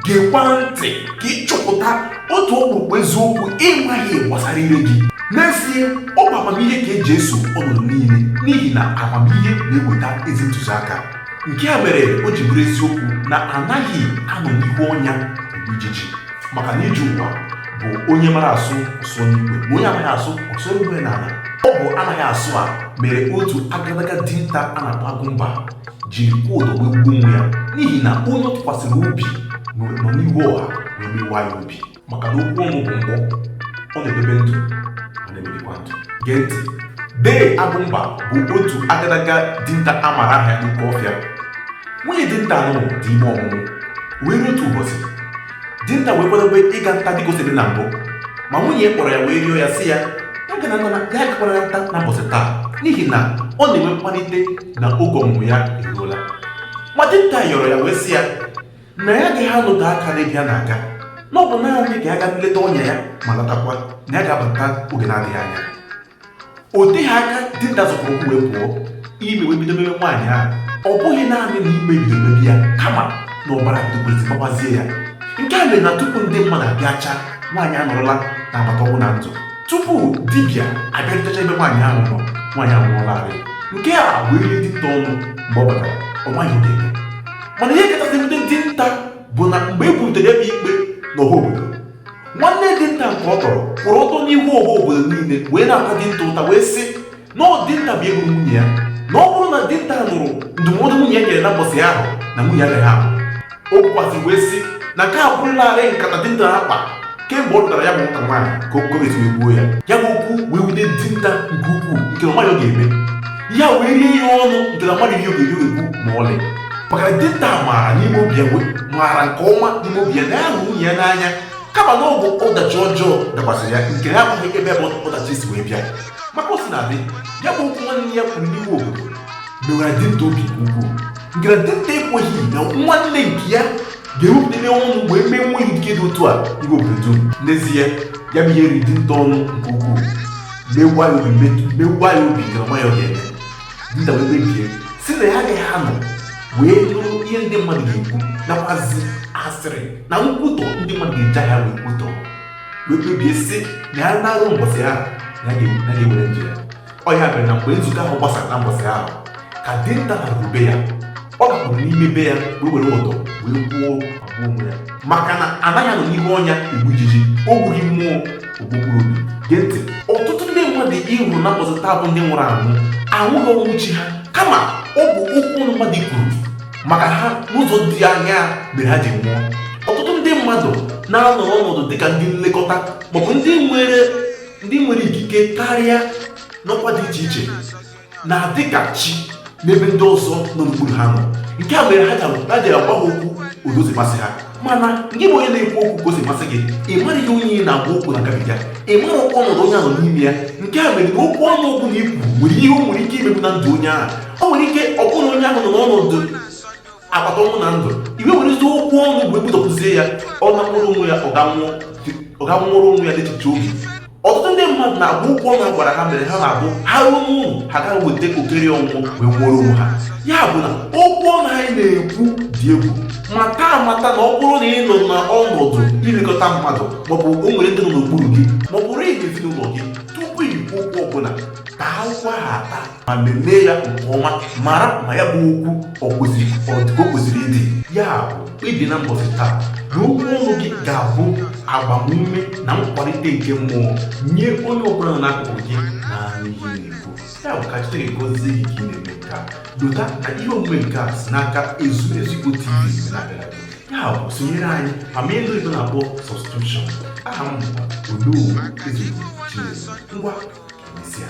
Geekwa ntị ka ị chọpụta otu ọkpụrụkpụ eziokwu ị maghị gbasara ire gị. N'ezie, ọ bụ amamihe ka eji eso ọnọdụ niile, n'ihi na amamihe na-eweta ezi ntụziaka. Nke a mere o ji bụrụ eziokwu na anaghị anọ n'ihu ọnya egbu ijiji, maka na ije ụwa bụ onye mara asụ ọ sụọ n'ikwe, ma onye amaghị asụ ọ sụọrọ onwe ya n'ala. Ọ bụ amaghị asụ a mere otu agadaga dinta a na-akpọ Agụmba jiri kwụọ ụdọ wee gbuo onwe ya, n'ihi na onye ọ tụkwasịrị obi nọ n'ihu ọha wee mewaa ya obi, maka na okwu ọnụ bụ mgbọ, ọ na-edebe ndụ ma na-emebikwa ndụ. Gee ntị. Dee Agụmba bụ otu agadaga dinta a maara aha ya n'oke ọfịa. Nwunye dinta ahụ dị ime ọmụmụ. Wee ruo otu ụbọchị, dinta wee kwadobe ịga nta dịka o si dị na mbụ, ma nwunye ya kpọrọ ya wee rịọ ya, sị ya ya agakwara nta na mbọsị taa, n'ihi na ọ na-enwe mkpalite na oge ọmụmụ ya eruola. Ma dinta yọrọ ya wee sị ya na ya agaghị anọte aka n'ebe ya na-aga, na ọ bụ naanị ka ya ga nleta ọnya ya ma latakwa, na ya ga-abata oge na-adịghị anya. O teghị aka dinta zọpụrụ ụkwụ wee pụọ, ime wee bido mebe nwaanyị ahụ. Ọ bụghị naanị na ime bido mebe ya, kama na ọbara bidokwezi gbawazie ya. Nke a mere na tupu ndị mmadụ abịacha, nwaanyị anọrọla n'agbata ọnwụ na ndụ. Tupu dibịa abịarutecha ebe nwaanyị ahụ nọ, nwaanyị anwụọlarị. Nke a wee rie dinta ọnụ. Mgbe ọ batara, ọ maghị oge eme. Mana ihe kachasị ndị dinta bụ na mgbe e butere ya bụ ikpe n'ọha obodo, nwanne dinta nke ọ tọrọ kwụrụ ọtọ n'ihu ọha obodo niile wee na-ata dinta ụta, wee sị na ọ dinta bụ egburu nwunye ya, na ọ bụrụ na dinta nụrụ ndụmọdụ nwunye ya nyere na mbọsị ahụ, na nwunye agaghị anwụ. O kwukwazị wee sị na nke a bụrụlarị nkata dinta na-akpa kemgbe ọ lụtara ya bụ nwata nwaanyị ka o esi wee gbuo ya. Ya bụ okwu wee wute dinta nke ukwuu, nke na ọ maghị ọ ga-eme ya, wee rie ya ọnụ, nke na mmadụ ihe ọ ga-ekwu ma ọlị, maka na dinta maara n'ime obi ya, maara nke ọma n'ime obi ya na ya hụrụ nwunye ya n'anya, kama na ọ bụ ọdachi ọjọọ dakwasịrị ya nke ya amaghị ebe bụ ọdachi si wee bịa. Maka o si na-adị, ya bụ okwu nwanne ya kwuru n'ihu obodo mewara dinta obi nke ukwuu, nke na dinta ekweghị na nwanne nke ya ga-ewepụta ọnụ wee mee nwa nke dị otu a n'ihu obodo dum. N'ezie, ya bụ ihe riri dinta ọnụ nke ukwuu, mewaa ya obi, mewaa ya obi nke na ọ maghị ọ ga-eme. Dinta wee kpebie si na ya agaghị anọ wee nụrụ ihe ndị mmadụ ga-ekwu, nakwazi asịrị na nkwutọ ndị mmadụ ga-eji aha wee kwutọ, wee kpebie sị na ya na-arụ mbọsị ahụ na ya ga-ewere ndụ ya. Ọ ya mere na mgbe nzukọ ahụ gbasara na mbọsị ahụ, ka dinta laruru be ya, ọ lakpuru n'ime be ya wee were ụdọ wee kwụọ ma gbuo onwe ya, maka na anaghị anọ n'ihu ọnya egbu ijiji. O gbughị mmụọ, o gbuo mkpụrụ obi. Gee ntị. Ọtụtụ ndị mmadụ ị hụrụ na mbọsị taa bụ ndị nwụrụ anwụ anwụghị ọnwụ chi ha, kama ọ bụ okwu ọnụ mmadụ kwuru maka ha n'ụzọ dị anya mere ha ji nwụọ. Ọtụtụ ndị mmadụ na-anọ n'ọnọdụ dịka ndị nlekọta maọbụ ndị nwere ikike karịa n'ọkwa dị iche iche na-adị ka chi n'ebe ndị ọzọ nọ n'okpuru ha nọ. Nke a mere ha ji agwa ha okwu otu o si masị ha. Mana gị bụ onye na-ekwu okwu ka o si masị gị, ị mara ihe onye ị na-agwa okwu na-agabiga, ị mara ọnọdụ onye ahụ nọ n'ime ya. Nke a mere na okwu ọnụ ọbụla i kwuru nwere ihe o nwere ike imebu na ndụ onye ahụ. O nwere ike ọ bụrụ na onye ahụ nọ n'ọnọdụ agbata ọnwụ na ndụ, i wee werezi okwu ọnụ wee gbutọpụzie ya, ọ na-akpụrụ onwe ya, ọ ga nwụrụ onwe ya n'echiche obi. Ọtụtụ ndị mmadụ na-agba okwu ọnụ a gwara ha mere ha na-abụ ha ruo n'ụlọ, ha gaghị weta okere ọnwụ wee nwụrụ onwe ha. Ya bụ na okwu ọnụ anyị na-ekwu dị egwu. Mata amata na ọ bụrụ na ị nọ n'ọnọdụ ilekọta mmadụ, maọbụ o nwere ndị nọ n'okpuru gị, maọbụ rịị n'ezinụlọ gị, tupu ikwu okwu ọbụla, taa okwu ahụ ata ma lelee ya nke ọma, mara ma ya bụ okwu ọ kwesịrị ọ dị ka o kwesịrị ịdị. Ya bụ, kpebie na mbọsị taa na okwu ọnụ gị ga-abụ agbamume na nkwalite nke mmụọ nye onye ọbụla nọ n'akụkụ gị na ihe ị na-ekwu. Ya bụ, ka Chineke gọzie gị ka ị na-eme nke a. Lota na ihe omume nke a si n'aka Ezumezu Igbo TV na-abịara gị. Ya bụ, sonyere anyị ma mee ndị oyibo na-akpọ subscription. Aha m bụkwa Onowu Ezugbo Chinedu. Ngwa, ka emesịa.